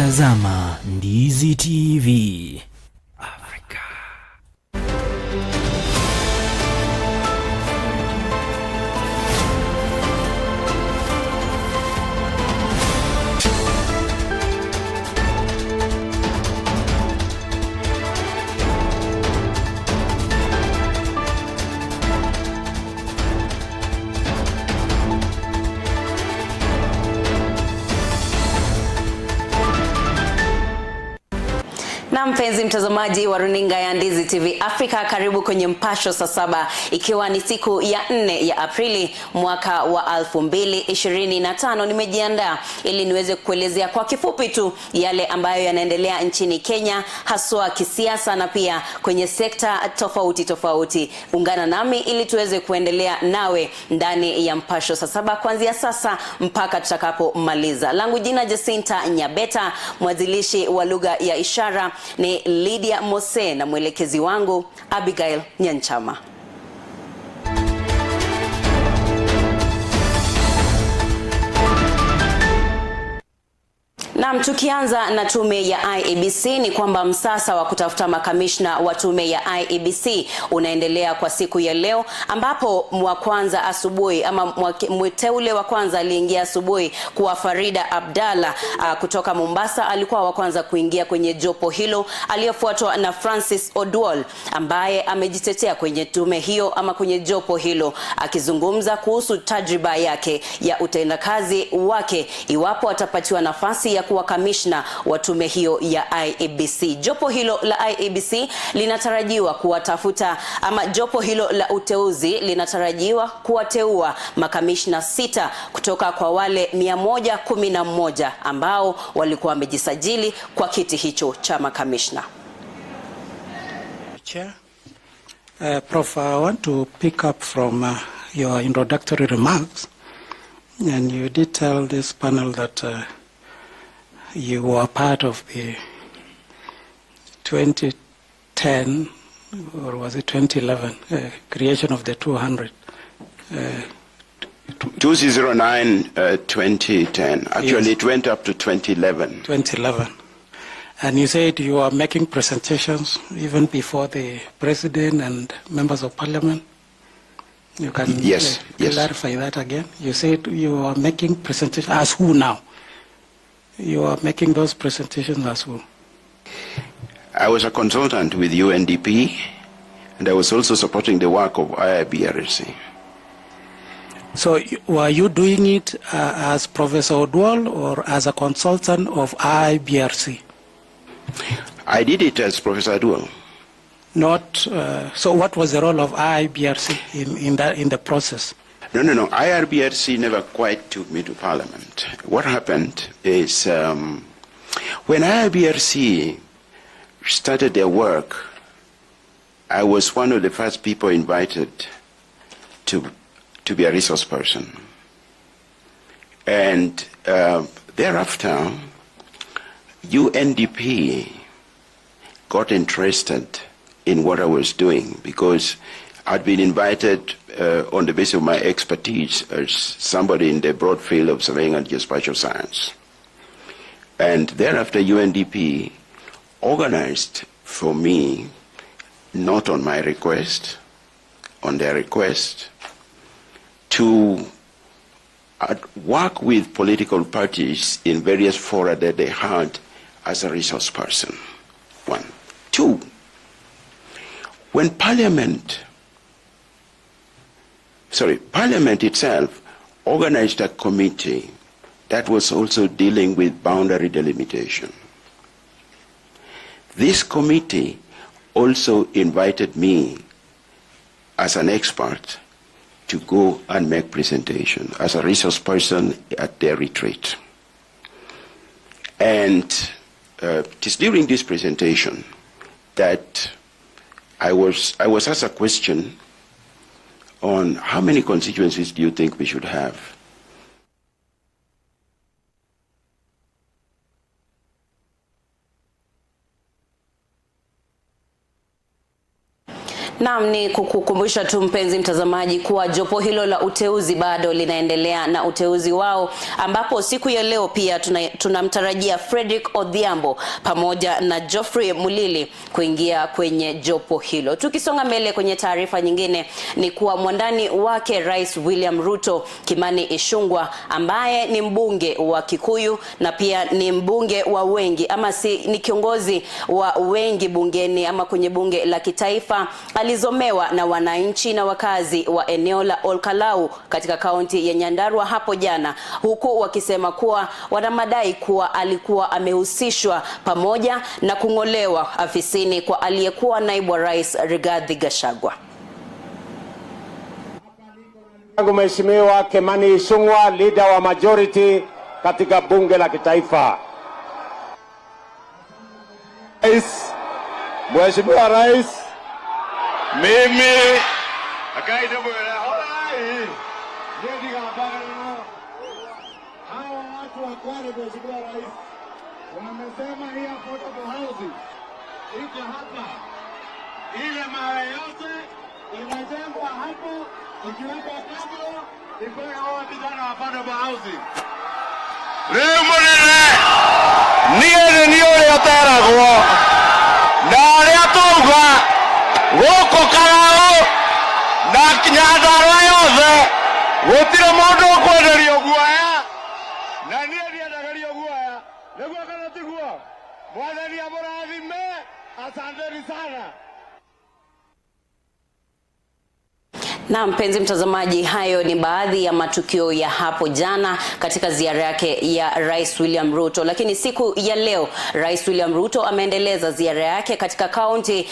Unatazama Ndizi TV. Africa. Na mpenzi mtazamaji wa runinga ya Ndizi TV Africa, karibu kwenye Mpasho saa saba, ikiwa ni siku ya 4 ya Aprili mwaka wa 2025. Nimejiandaa ili niweze kuelezea kwa kifupi tu yale ambayo yanaendelea nchini Kenya, haswa kisiasa na pia kwenye sekta tofauti tofauti. Ungana nami ili tuweze kuendelea nawe ndani ya Mpasho saa saba kuanzia sasa mpaka tutakapomaliza. Langu jina Jacinta Nyabeta, mwanzilishi wa lugha ya ishara ni Lydia Mose na mwelekezi wangu Abigail Nyanchama. Naam, tukianza na tume ya IEBC ni kwamba msasa wa kutafuta makamishna wa tume ya IEBC unaendelea kwa siku ya leo, ambapo wa kwanza asubuhi ama mteule wa kwanza aliingia asubuhi kuwa Farida Abdalla kutoka Mombasa, alikuwa wa kwanza kuingia kwenye jopo hilo, aliyefuatwa na Francis Oduol ambaye amejitetea kwenye tume hiyo ama kwenye jopo hilo, akizungumza kuhusu tajriba yake ya utendakazi wake iwapo atapatiwa nafasi ya kuwa kamishna wa tume hiyo ya IEBC. Jopo hilo la IEBC linatarajiwa kuwatafuta ama jopo hilo la uteuzi linatarajiwa kuwateua makamishna 6 kutoka kwa wale 111 ambao walikuwa wamejisajili kwa kiti hicho cha makamishna. Chair, Prof, I want to pick up from your introductory remarks, and you did tell this panel that you were part of the 2010, or was it 2011, creation of the 200. 2009, 2010. Actually, Yes. It went up to 2011. 2011. And you said you were making presentations even before the president and members of parliament. You can Yes, yes. clarify that again. You said you were making presentations as who now? You are making those presentations as who? I was a consultant with UNDP, and I was also supporting the work of IIBRC. So were you doing it as Professor Oduol or as a consultant of IBRC? I did it as Professor Oduol. Not, so what was the role of IBRC in the process? No, no, no. IRBRC never quite took me to Parliament. What happened is when IRBRC started their work, I was one of the first people invited to be a resource person. And thereafter, UNDP got interested in what I was doing because I'd been invited on the basis of my expertise as somebody in the broad field of surveying and geospatial science. And thereafter, UNDP organized for me, not on my request, on their request, to work with political parties in various fora that they had as a resource person. 1. 2, when Parliament, sorry, Parliament itself organized a committee that was also dealing with boundary delimitation. This committee also invited me as an expert to go and make presentation as a resource person at their retreat. And it is during this presentation that I was asked a question on how many constituencies do you think we should have? Na Naam, ni kukukumbusha tu mpenzi mtazamaji kuwa jopo hilo la uteuzi bado linaendelea na uteuzi wao, ambapo siku ya leo pia tunamtarajia Frederick Odhiambo pamoja na Geoffrey Mulili kuingia kwenye jopo hilo. Tukisonga mbele kwenye taarifa nyingine ni kuwa mwandani wake Rais William Ruto, Kimani Ichung'wah, ambaye ni mbunge wa Kikuyu na pia ni mbunge wa wengi ama si, ni kiongozi wa wengi bungeni ama kwenye bunge la kitaifa, alizomewa na wananchi na wakazi wa eneo la Olkalau katika kaunti ya Nyandarua hapo jana, huku wakisema kuwa wana madai kuwa alikuwa amehusishwa pamoja na kung'olewa afisini kwa aliyekuwa naibu wa rais Rigathi Gachagua. Mheshimiwa Kimani Ichung'wah, leader wa majority katika bunge la kitaifa. Rais, Mheshimiwa Rais, mimi hawa watu wa Kwale, Mheshimiwa Rais, wamesema hii affordable housing iko hapa, ile mawe yote imejengwa hapo, ikiwekwa kabla ipewe hawa vijana wa affordable housing. Rĩu mũnene, niĩ nĩ niĩ ũrĩa ũteragwo na ũrĩa twauga gũkũ Karau na Nyandarua yothe gũtirĩ mũndũ ũkwenderio guoya, na niĩ ndiendagĩrio guoya. Nĩguo kana tiguo? Mwathani amũrathime. Asanteni sana. Na mpenzi mtazamaji, hayo ni baadhi ya matukio ya hapo jana katika ziara yake ya Rais William Ruto. Lakini siku ya leo Rais William Ruto ameendeleza ziara yake katika kaunti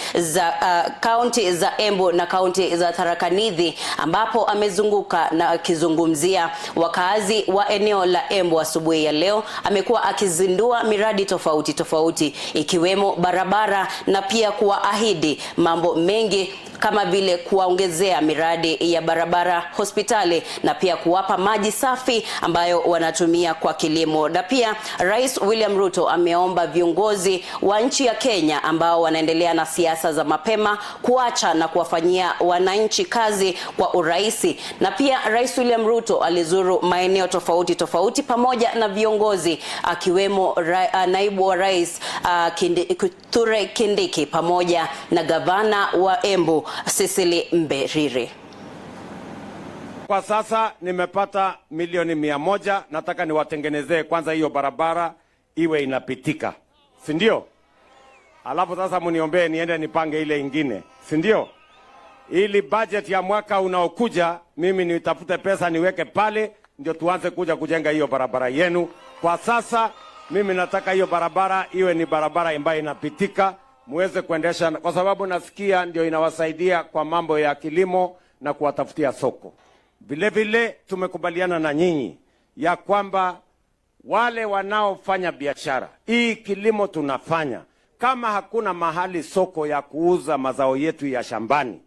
za Embu na kaunti za Tharaka Nithi, ambapo amezunguka na akizungumzia wakazi wa eneo la Embu. Asubuhi ya leo amekuwa akizindua miradi tofauti tofauti ikiwemo barabara na pia kuwaahidi mambo mengi kama vile kuwaongezea miradi ya barabara, hospitali na pia kuwapa maji safi ambayo wanatumia kwa kilimo. Na pia Rais William Ruto ameomba viongozi wa nchi ya Kenya ambao wanaendelea na siasa za mapema kuacha na kuwafanyia wananchi kazi kwa urahisi. Na pia Rais William Ruto alizuru maeneo tofauti tofauti pamoja na viongozi akiwemo naibu wa rais Kithure Kindiki pamoja na gavana wa Embu Cecily Mbarire. Kwa sasa nimepata milioni 100, nataka niwatengenezee kwanza hiyo barabara iwe inapitika, si ndio? Alafu sasa mniombee niende nipange ile ingine, si ndio? Ili budget ya mwaka unaokuja mimi nitafute pesa niweke pale, ndio tuanze kuja kujenga hiyo barabara yenu. Kwa sasa mimi nataka hiyo barabara iwe ni barabara ambayo inapitika, muweze kuendesha, kwa sababu nasikia ndio inawasaidia kwa mambo ya kilimo na kuwatafutia soko. Vile vile tumekubaliana na nyinyi ya kwamba wale wanaofanya biashara hii kilimo tunafanya, kama hakuna mahali soko ya kuuza mazao yetu ya shambani,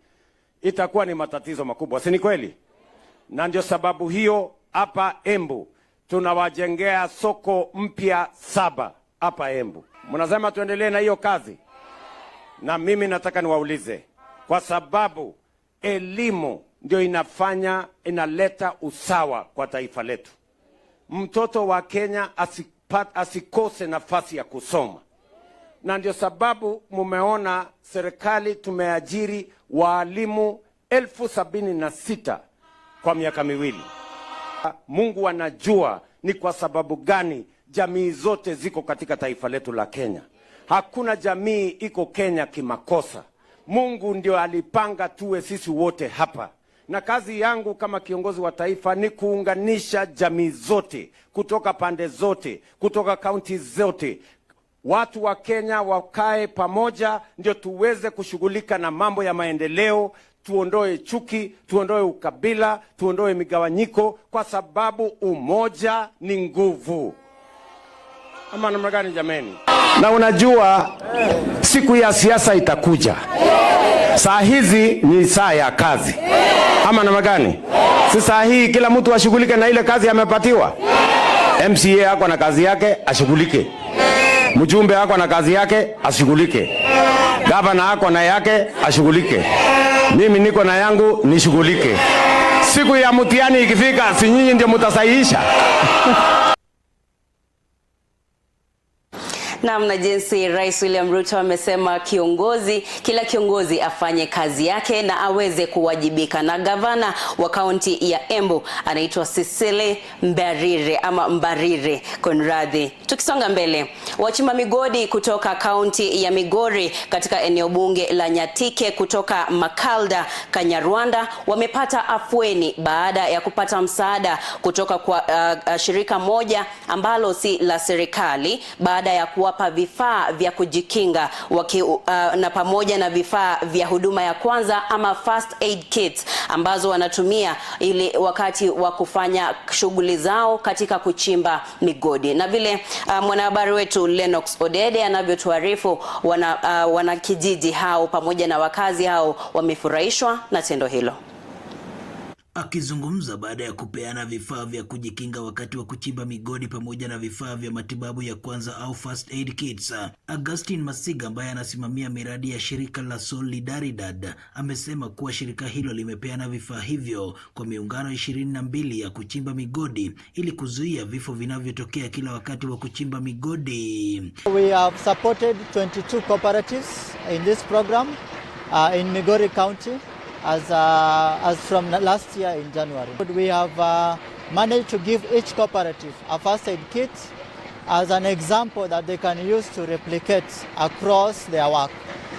itakuwa ni matatizo makubwa, si ni kweli? Na ndio sababu hiyo hapa Embu tunawajengea soko mpya saba hapa Embu. Mnasema tuendelee na hiyo kazi, na mimi nataka niwaulize, kwa sababu elimu ndio inafanya inaleta usawa kwa taifa letu. Mtoto wa Kenya asikose nafasi ya kusoma, na ndio sababu mumeona serikali tumeajiri waalimu 76,000 kwa miaka 2. Mungu anajua ni kwa sababu gani jamii zote ziko katika taifa letu la Kenya. Hakuna jamii iko Kenya kimakosa. Mungu ndio alipanga tuwe sisi wote hapa, na kazi yangu kama kiongozi wa taifa ni kuunganisha jamii zote kutoka pande zote, kutoka kaunti zote. Watu wa Kenya wakae pamoja, ndio tuweze kushughulika na mambo ya maendeleo, tuondoe chuki, tuondoe ukabila, tuondoe migawanyiko, kwa sababu umoja ni nguvu. Ama namna gani jameni? Na unajua siku ya siasa itakuja. Saa hizi ni saa ya kazi. Ama namna gani? Si saa hii kila mtu ashughulike na ile kazi amepatiwa. MCA ako na kazi yake ashughulike. Mjumbe ako na kazi yake ashughulike. Gavana ako na yake ashughulike. Mimi niko na yangu nishughulike. Siku ya mtihani ikifika, si nyinyi ndio mtasahihisha? Naam, jinsi Rais William Ruto amesema kila kiongozi afanye kazi yake na aweze kuwajibika. Na gavana wa kaunti ya Embu anaitwa Cecily Mbarire ama Mbarire Konradhi. Tukisonga mbele, wachimba migodi kutoka kaunti ya Migori katika eneo bunge la Nyatike kutoka Makalda, Kanyarwanda wamepata afueni baada ya kupata msaada kutoka kwa shirika moja ambalo si la serikali baada ya kuwapa vifaa vya kujikinga na pamoja na vifaa vya huduma ya kwanza ama first aid kits ambazo wanatumia ili wakati wa kufanya shughuli zao katika kuchimba migodi. Na vile mwanahabari wetu Lennox Odede anavyotuarifu, wanakijiji hao pamoja na wakazi hao wamefurahishwa na tendo hilo. Akizungumza baada ya kupeana vifaa vya kujikinga wakati wa kuchimba migodi pamoja na vifaa vya matibabu ya kwanza au first aid kits, Augustine Masiga ambaye anasimamia miradi ya shirika la Solidaridad amesema kuwa shirika hilo limepeana vifaa hivyo kwa miungano 22 ya kuchimba migodi ili kuzuia vifo vinavyotokea kila wakati wa kuchimba migodi. We have supported 22 cooperatives in this program in Migori County. As from last year in January. We have managed to give each cooperative a first aid kit as an example that they can use to replicate across their work.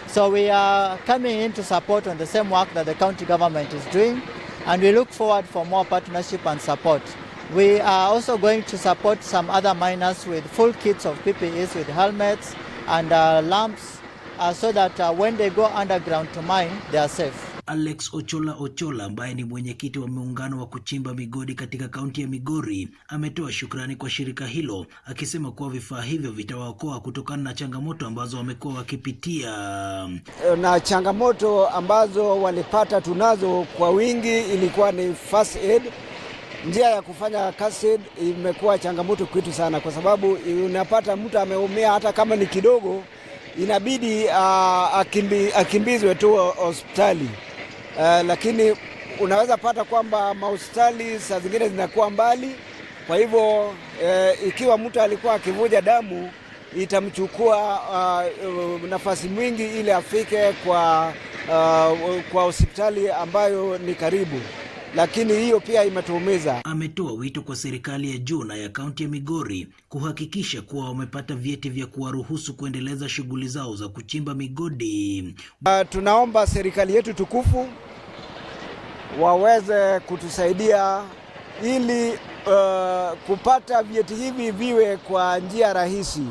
So we are coming in to support on the same work that the county government is doing, and we look forward for more partnership and support. We are also going to support some other miners with full kits of PPEs with helmets and lamps so that when they go underground to mine, they are safe. Alex Ochola Ochola ambaye ni mwenyekiti wa muungano wa kuchimba migodi katika kaunti ya Migori ametoa shukrani kwa shirika hilo akisema kuwa vifaa hivyo vitawaokoa kutokana na changamoto ambazo wamekuwa wakipitia. Na changamoto ambazo walipata tunazo kwa wingi ilikuwa ni first aid. Njia ya kufanya first aid imekuwa changamoto kwetu sana, kwa sababu unapata mtu ameumia hata kama ni kidogo, inabidi akimbizwe tu hospitali. Lakini unaweza pata kwamba mahospitali saa zingine zinakuwa mbali. Kwa hivyo ikiwa mtu alikuwa akivuja damu itamchukua nafasi mwingi ili afike kwa hospitali ambayo ni karibu. Lakini hiyo pia imetuumiza. Ametoa wito kwa serikali ya juu na ya kaunti ya Migori kuhakikisha kuwa wamepata vyeti vya kuwaruhusu kuendeleza shughuli zao za kuchimba migodi. Tunaomba serikali yetu tukufu waweze kutusaidia ili kupata vyeti hivi viwe kwa njia rahisi.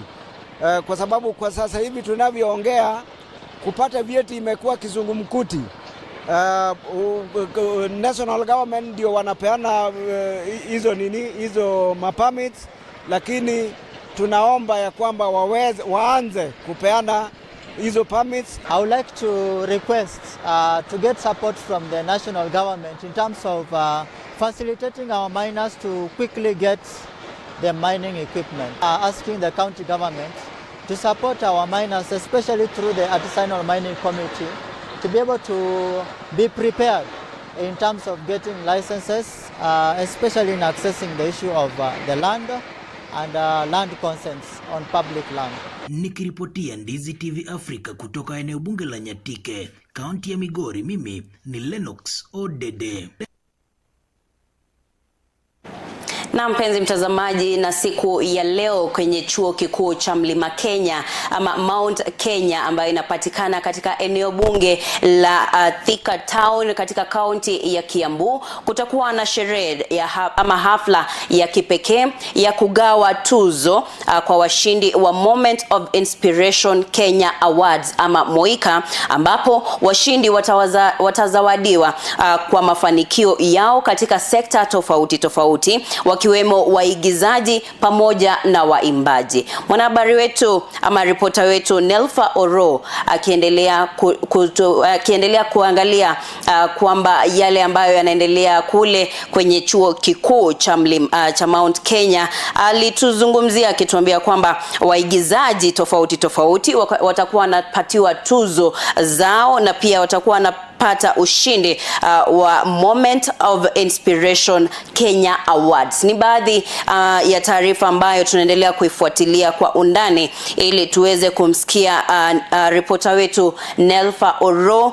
Kwa sababu kwa sasa hivi tunavyoongea kupata vyeti imekuwa kizungumkuti. National government ndio wanapeana hizo mapermits, lakini tunaomba ya kwamba waanze kupeana hizo permits. I would like to request to get support from the national government in terms of facilitating our miners to quickly get the mining equipment. Asking the county government to support our miners, especially through the Artisanal Mining Committee, to be able to be prepared in terms of getting licenses, especially in accessing the issue of the land and land consents on public land. Nikiripotia Ndizi TV Africa kutoka eneo bunge la Nyatike, kaunti ya Migori, mimi ni Lennox Odede. Na mpenzi mtazamaji, na siku ya leo kwenye chuo kikuu cha Mlima Kenya ama Mount Kenya ambayo inapatikana katika eneo bunge la Thika Town katika kaunti ya Kiambu, kutakuwa na sherehe ya ama hafla ya kipekee ya kugawa tuzo kwa washindi wa Moment of Inspiration Kenya Awards ama MOIKA, ambapo washindi watazawadiwa kwa mafanikio yao katika sekta tofauti tofauti, wakiwemo waigizaji pamoja na waimbaji. Mwanahabari wetu ama ripota wetu Nelfa Oro akiendelea kuangalia kwamba yale ambayo yanaendelea kule kwenye chuo kikuu cha Mount Kenya, alituzungumzia akituambia kwamba waigizaji tofauti tofauti watakuwa wanapatiwa tuzo zao na pia watakuwa wanapata ushindi wa Moment of Inspiration Kenya Awards. Ni baadhi ya taarifa ambayo tunaendelea kuifuatilia kwa undani ili tuweze kumsikia ripota wetu Nelfa Oro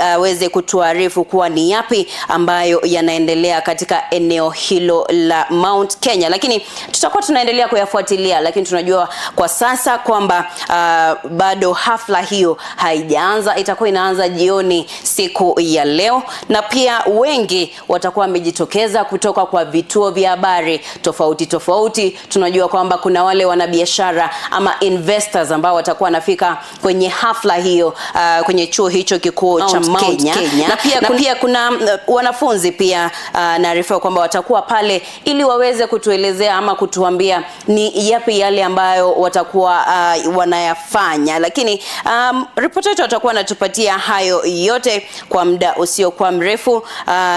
aweze kutuarifu kuwa ni yapi ambayo yanaendelea katika eneo hilo la Mount Kenya, lakini tutakuwa tunaendelea kuyafuatilia, lakini tunajua kwa sasa kwamba bado hafla hiyo haijaanza, itakuwa inaanza jioni siku ya leo, na pia wengi watakuwa wamejitokeza kutoka kwa vituo vya habari tofauti tofauti. Tunajua kwamba kuna wale wanabiashara ama investors ambao watakuwa wanafika kwenye hafla hiyo kwenye chuo hicho kikuu cha Mount Kenya. Na pia kuna wanafunzi pia naarifiwa kwamba watakuwa pale ili waweze kutuelezea ama kutuambia ni yapi yale ambayo watakuwa wanayafanya, lakini ripoti yetu watakuwa wanatupatia hayo yote kwa muda usiokuwa mrefu,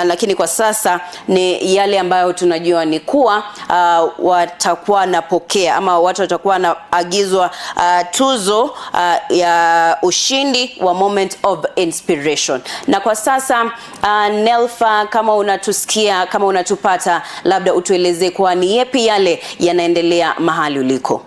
lakini kwa sasa ni yale ambayo tunajua ni kuwa watakuwa wanapokea ama watu watakuwa wanaagizwa tuzo ya ushindi wa Moment of Inspiration. Na kwa sasa Nelfa, kama unatusikia, kama unatupata, labda utueleze kwa ni yepi yale yanaendelea mahali uliko.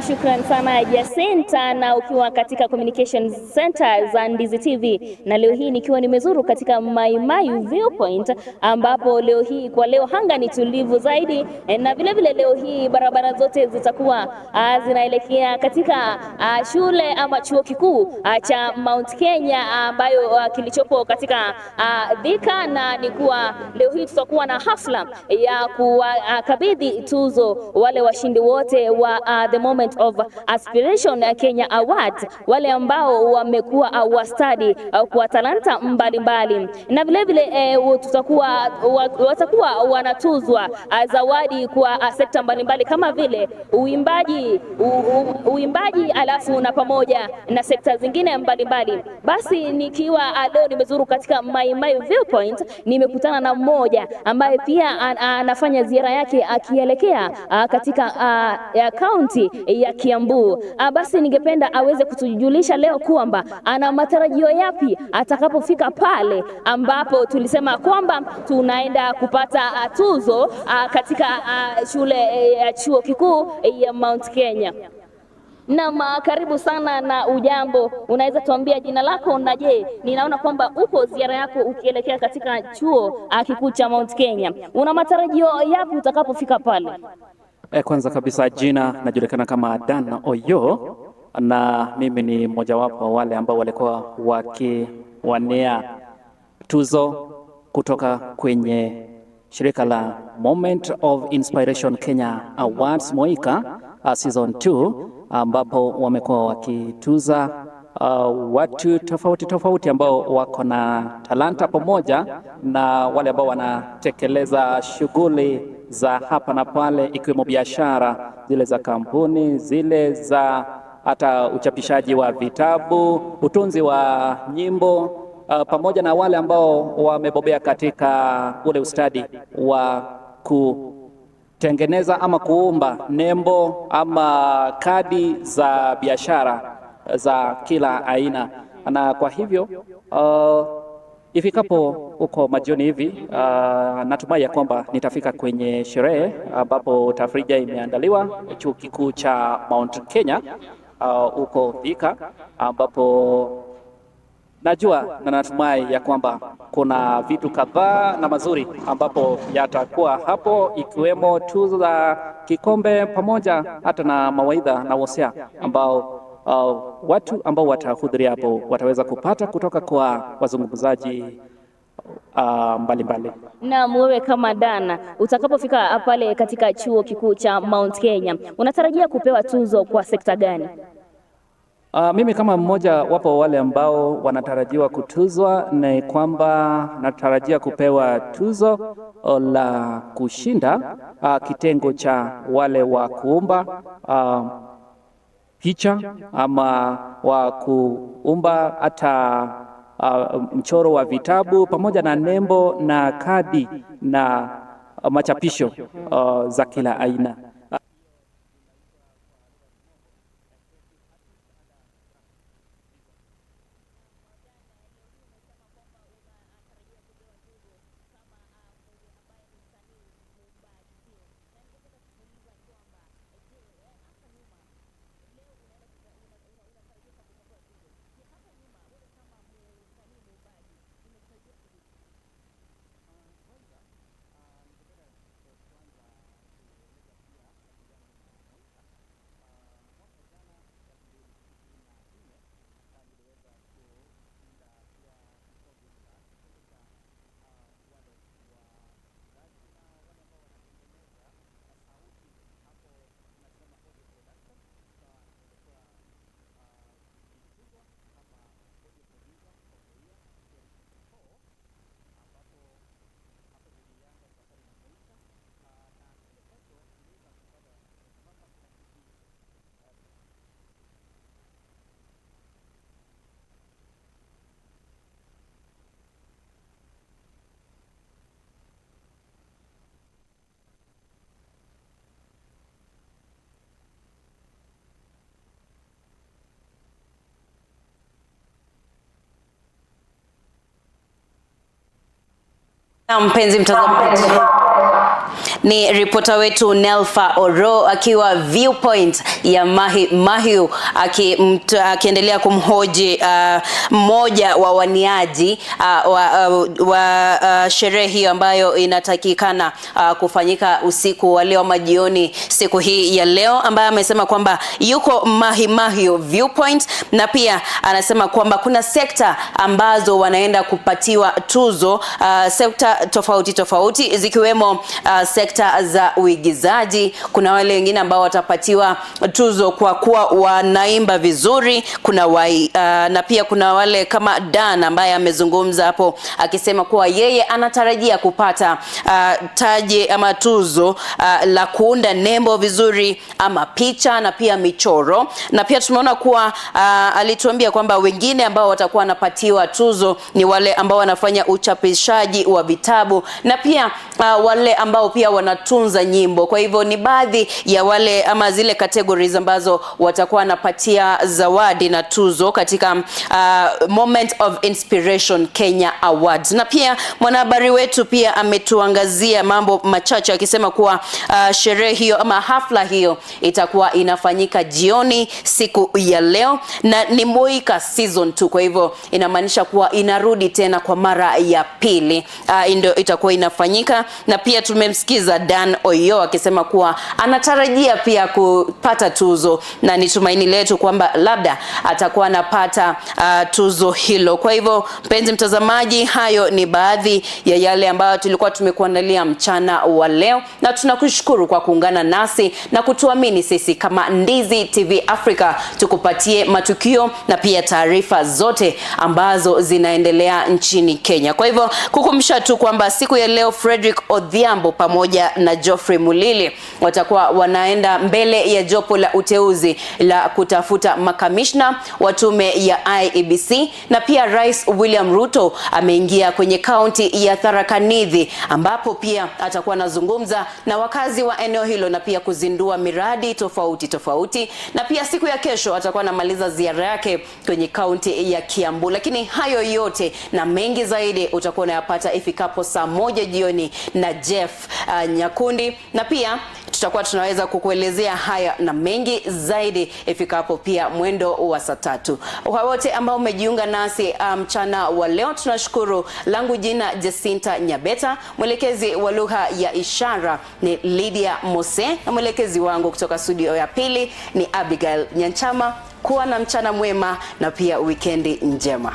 Shukran sana Jacinta, na ukiwa katika Communication Center za Ndizi TV, na leo hii nikiwa nimezuru katika Mai Mahiu Viewpoint, ambapo leo hii kwa leo hanga ni tulivu zaidi, na vile vile leo hii barabara zote zitakuwa zinaelekea katika shule ama chuo kikuu cha Mount Kenya ambayo kilichopo katika Thika, na ni kuwa leo hii tutakuwa na hafla ya kuwakabidhi tuzo wale washindi wote wa the Moment of Aspiration Kenya Awards, wale ambao wamekuwa wastadi kwa talanta mbalimbali, na vile vile watakuwa wanatuzwa zawadi kwa sekta mbalimbali kama vile uimbaji alafu na pamoja na sekta zingine mbalimbali. Basi nikiwa leo nimezuru katika Mai Mahiu Viewpoint, nimekutana na mmoja ambaye pia anafanya ziara yake akielekea katika kaunti ya Kiambu. Basi ningependa aweze kutujulisha leo kwamba ana matarajio yapi atakapofika pale ambapo tulisema kwamba tunaenda kupata tuzo katika shule ya chuo kikuu ya Mount Kenya. Naam, karibu sana na ujambo. Unaweza tuambia jina lako na je, ninaona kwamba uko ziara yako ukielekea katika chuo kikuu cha Mount Kenya. Una matarajio yapi utakapofika pale? Kwanza kabisa jina najulikana kama Dan Oyo, na mimi ni mmojawapo wa wale ambao walikuwa wakiwania tuzo kutoka kwenye shirika la Moment of Inspiration Kenya Awards MOIKA Season 2, ambapo wamekuwa wakituza watu tofauti tofauti ambao wako na talanta pamoja na wale ambao wanatekeleza shughuli za hapa na pale, ikiwemo biashara zile za kampuni, zile za hata uchapishaji wa vitabu, utunzi wa nyimbo, pamoja na wale ambao wamebobea katika ule ustadi wa kutengeneza ama kuumba nembo ama kadi za biashara za kila aina. Na kwa hivyo ifikapo huko majioni hivi, natumai ya kwamba nitafika kwenye sherehe ambapo tafrija imeandaliwa chuo kikuu cha Mount Kenya huko Thika, ambapo najua na natumai ya kwamba kuna vitu kadhaa na mazuri ambapo yatakuwa hapo, ikiwemo tuzo za kikombe pamoja hata na mawaidha na wosia ambao watu ambao watahudhuria hapo wataweza kupata kutoka kwa wazungumzaji mbalimbali. Naam, wewe kama Dana utakapofika pale katika chuo kikuu cha Mount Kenya unatarajia kupewa tuzo kwa sekta gani? Mimi kama mmoja wapo wale ambao wanatarajiwa kutuzwa ni kwamba natarajia kupewa tuzo la kushinda kitengo cha wale wa kuumba picha ama wa kuumba hata mchoro wa vitabu pamoja na nembo na kadi na machapisho za kila aina. Mpenzi mtazamaji, ni ripota wetu Nelfa Oro akiwa Viewpoint ya Mahi Mahiu akiendelea kumhoji mmoja wa waniaji wa sherehe hiyo ambayo inatakikana kufanyika usiku wa leo ama jioni siku hii ya leo, ambaye amesema kwamba yuko Mahi Mahiu Viewpoint, na pia anasema kwamba kuna sekta ambazo wanaenda kupatiwa tuzo, sekta tofauti tofauti zikiwemo sekta za uigizaji. Kuna wale wengine ambao watapatiwa tuzo kwa kuwa wanaimba vizuri, kuna na pia kuna wale kama Dan ambaye amezungumza hapo akisema kuwa yeye anatarajia kupata taji ama tuzo la kuunda nembo vizuri ama picha na pia michoro. Na pia tumeona kuwa alituambia kwamba wengine ambao watakuwa wanapatiwa tuzo ni wale ambao wanafanya uchapishaji wa vitabu na pia wale ambao pia wanatunza nyimbo. Kwa hivyo ni baadhi ya wale ama zile categories ambazo watakuwa wanapatia zawadi na tuzo katika Moment of Inspiration Kenya Awards. Na pia mwanahabari wetu pia ametuangazia mambo machache akisema kuwa sherehe hiyo ama hafla hiyo itakuwa inafanyika jioni siku ya leo na ni Moika season 2. Kwa hivyo inamaanisha kuwa inarudi tena kwa mara ya pili, ndio itakuwa inafanyika. Na pia tumemsikiza Dan Oyo akisema kuwa anatarajia pia kupata tuzo na ni tumaini letu kwamba labda atakuwa anapata tuzo hilo. Kwa hivyo mpenzi mtazamaji, hayo ni baadhi ya yale ambayo tulikuwa tumekuandalia mchana wa leo, na tunakushukuru kwa kuungana nasi na kutuamini sisi kama Ndizi TV Africa tukupatie matukio na pia taarifa zote ambazo zinaendelea nchini Kenya. Kwa hivyo kukumbusha tu kwamba siku ya leo Frederick Odhiambo pamoja na Geoffrey Mulili watakuwa wanaenda mbele ya jopo la uteuzi la kutafuta makamishna wa tume ya IEBC, na pia Rais William Ruto ameingia kwenye kaunti ya Tharaka Nithi ambapo pia atakuwa anazungumza na wakazi wa eneo hilo na pia kuzindua miradi tofauti tofauti, na pia siku ya kesho atakuwa anamaliza ziara yake kwenye kaunti ya Kiambu. Lakini hayo yote na mengi zaidi utakuwa unayapata ifikapo saa 1 jioni na Jeff Nyakundi, na pia tutakuwa tunaweza kukuelezea haya na mengi zaidi ifikapo pia mwendo wa saa 3. Kwa wote ambao umejiunga nasi mchana wa leo tunashukuru. Langu jina Jacinta Nyabeta, mwelekezi wa lugha ya ishara ni Lydia Mose, na mwelekezi wangu kutoka studio ya pili ni Abigail Nyanchama. Kuwa na mchana mwema na pia wikendi njema.